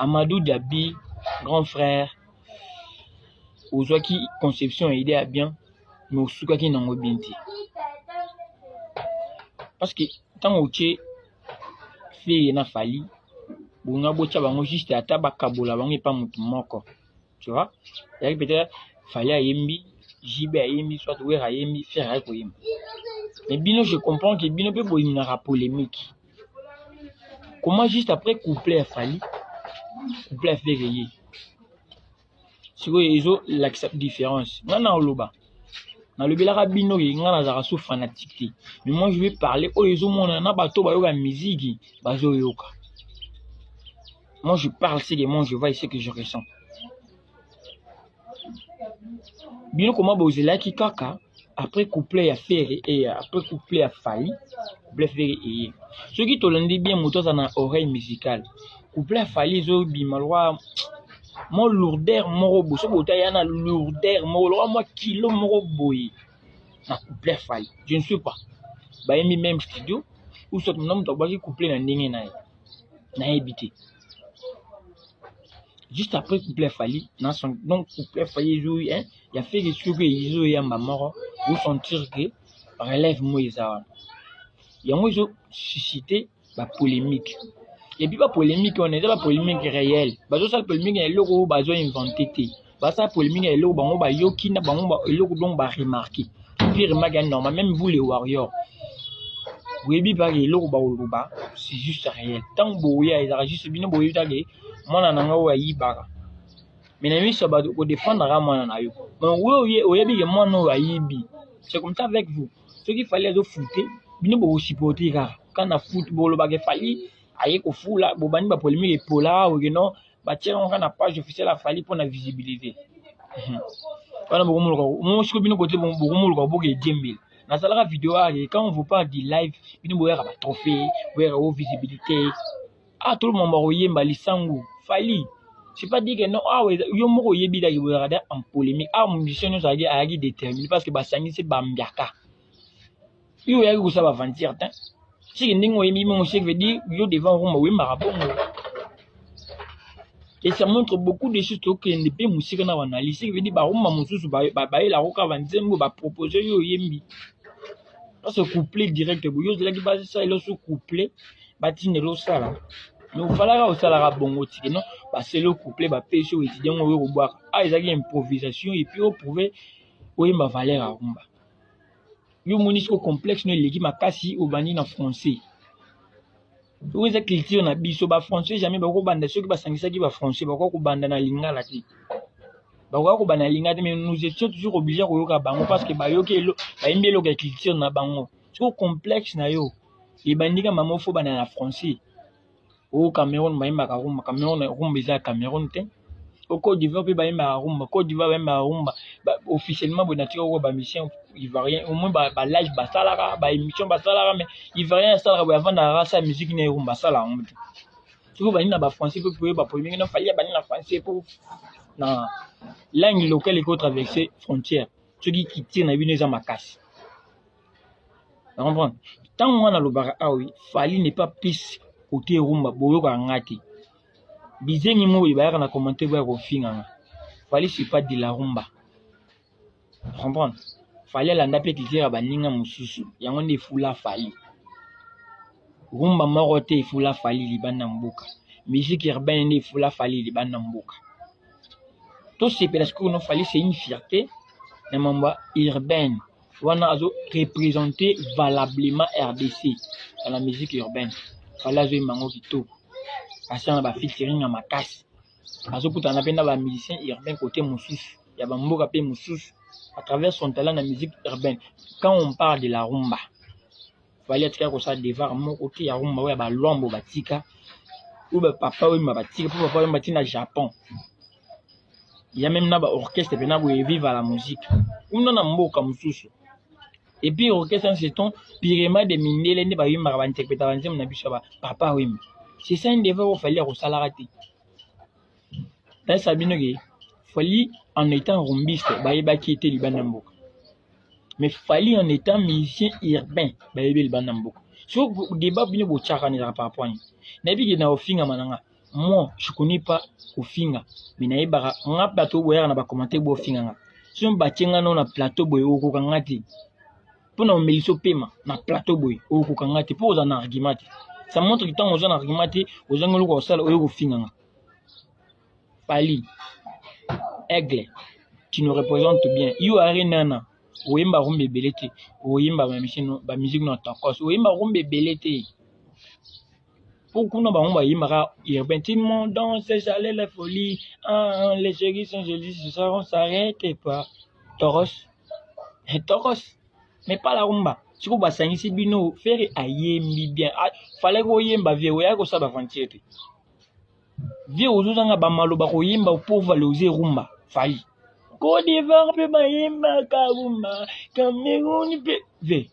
Amadou Diaby, grand frère, ozwaki conception ya idée ya bien, mais osukaki nango bien te. Parce que ntango otie Ferre na Fally, bonga botya bango juste ata bakabola bango epa motu moko. Tu vois? Ezalaki peut-être Fally ayembi, JB ayembi, soit Werra ayembi, Ferre aye koyemba. Mais bino, je comprends que bino mpe boyinaka polémique. Comment juste après couplet ya Fally, couplet ya Ferre ye. Sikoyo ezolakisa différence. Nga na oloba. Nalobelaka bino ke nga nazalaka so fanatique te. Mais moi je vais parler oyo ezomonana na bato bayoka musique bazoyoka. Moi je parle ce que moi je vois et ce que je ressens. Bino koma bozelaki kaka après couplet ya Ferre et après couplet ya Fally, couplet Ferre eye. Soki tolandi bien moto aza na oreille musicale, couplet ya Fally ezobima lokwa mwa lourdeur moko boye, soki botali ya na lourdeur moko lokwa mwa kilo moko boye na couplet ya Fally. Je ne sais pas. Bayembi même studio ou soit na moto abwaki couplet na ndenge na ye. Nayebi te. Juste après couplet ya Fally, na son donc couplet Fally ezo hein, ya Ferre soki ezoyamba moko, vous sentir que relève mo eza wana. Yango ezo susciter ba polémique. Et puis ba polémique wana eza ba polémique réelle. Bazosala polémique ya eloko oyo bazo inventer te. Basala polémique ya eloko bango bayoki na bango eloko donc ba remarquer. Et puis remarque ya normal, même vous les warriors. Boyebi paka eloko bakoloba, c'est juste réel. Ntango boya ezalaka juste bino boyebi take mwana na nga oyo ayibaka. Mais na miso ya bato kodefendaka mwana na yo. Mais oyo oyebi ke mwana oyo ayibi. C'est comme ça avec vous. Soki Fally azofute, bino bokosupporter kaka. Quand na foot bolobaka Fally aye kofula, bobandi ba polémique epola oke non, batie yango kaka na page officielle ya Fally mpona visibilité. Wana bokomoluka mo sikoyo bino kote bokomoluka boke ejembela. Nasalaka vidéo ake quand on vous parle du live, bino boyaka ba trophée, boyaka o visibilité. Ah tout le monde bakoyemba lisangu Fally. C'est pas dire que non, ah ouais, yo moko oyebi daki bozalaka en polémique. Ah musicien nyonso ayaki ayaki déterminé parce que basangisi bambiaka. Yo oyaki kosala aventure te. Soki ndenge oyembi mongo, ce qui veut dire yo devant rumba oyembaka bongo. Et ça montre beaucoup de choses tokende mpe mosika na banalyse. Ce qui veut dire barumba mosusu bayelaka kaka banzembo bapropose yo oyembi. Parce que couplet direct boye yo ozalaki basalela so couplet batindela osala. Mais ofalaka osalaka bongo tike non, baseli yo couplet bapesi yo étudiant oyo kobwaka. Ah ezalaki improvisation et puis oprouve oyemba valeur ya rumba. Yo omoni siko complexe no eleki makasi obandi na français. Oyo eza culture na biso ba français jamais bakobanda soki basangisaki ba français bakoka kobanda na lingala te. Bakoka kobanda na lingala te mais nous étions toujours obligés koyoka bango parce que bayoki elo bayembi eloko ya culture na bango. Siko complexe na yo ebandi kaka mama fo banda na français. O Cameroun bayembaka rumba, Cameroun rumba eza ya Cameroun te. O Côte d'Ivoire mpe bayembaka rumba, Côte d'Ivoire bayembaka rumba. Ba, officiellement boye natika koko ba musicien ivoirien au moins ba, ba live basalaka, ba émission basalaka mais ivoirien asalaka boye avandaka asala musique na ye rumba asala yango te. Soki obandi na ba français mpe koyeba polémique na Fally abandi na français po na langue locale eko traverser frontière. Soki culture na bino eza makasi. Na comprendre? Ntango wana alobaka awa Fally n'est pas plus côté rumba boyokaka nga te. Bizengi moko bayaka na commentaire boya kofinga nga. Fally c'est pas de la rumba. Comprendre? Fally alanda mpe culture ya baninga mosusu. Yango nde efula Fally. Rumba moko te efula Fally libanda mboka. Musique urbaine nde efula Fally libanda mboka. Tosepela sikoyo no Fally c'est une fierté na mambo ya urbaine. Wana azo représenter valablement RDC dans la musique urbaine. Fally azoyemba yango kitoko. Asala na ba featuring ya makasi. Azokutana mpe na ba musicien urbain côté mosusu ya bamboka mpe mosusu à travers son talent na musique urbaine. Quand on parle de la rumba, Fally atikaka kosala devoir moko te ya rumba oyo ya balwambo batika oyo bapapa oyemba batika mpo papa oyemba ti na Japon. Ya même na ba orchestre mpe na boye viva la musique kuna na mboka mosusu. Et puis orchestre c'est ton pirema de mindele nde bayembaka bainterprétaka banzembo na biso ya ba papa wemba. C'est ça un devoir oyo Fally akosalaka te. Nayesa bino ke Fally en étant rumbiste bayebaki ete libanda mboka. Mais Fally en étant musicien urbain bayebi libanda mboka. So débat bino botiaka na ezalaka par rapport nini? Nayebi ke na ofingama na nga. Moi, je connais pas kofinga, mais nayebaka nga bato boyaka na ba commentaire bofinga nga. Soki batie nga nao na plateau boye okoka nga te. Mpo na omelisi opema na plateau boye okoka nga te mpo oza na argument te. Ça montre que ntango oza na argument te, ozangi eloko kosala oyo kofinga nga. Fally, Aigle, tu nous représentes bien. Yo Arena oyemba rumba ebele te, oyemba ba musique na tokos, oyemba rumba ebele te. Po kuna bango bayembaka urbain, tout le monde danse, j'allais la folie, ah, les chéris sont jolis, ce soir on s'arrête pas. Toros, toros, mais pas la rumba. Siko basangisi bino, Ferre ayembi bien. Ah, fallait koyemba vie, oya kosala aventure te. Vie ozozanga bamaloba koyemba po valoriser rumba, Fally. Côte d'Ivoire mpe bayembaka rumba, Cameroun mpe ve.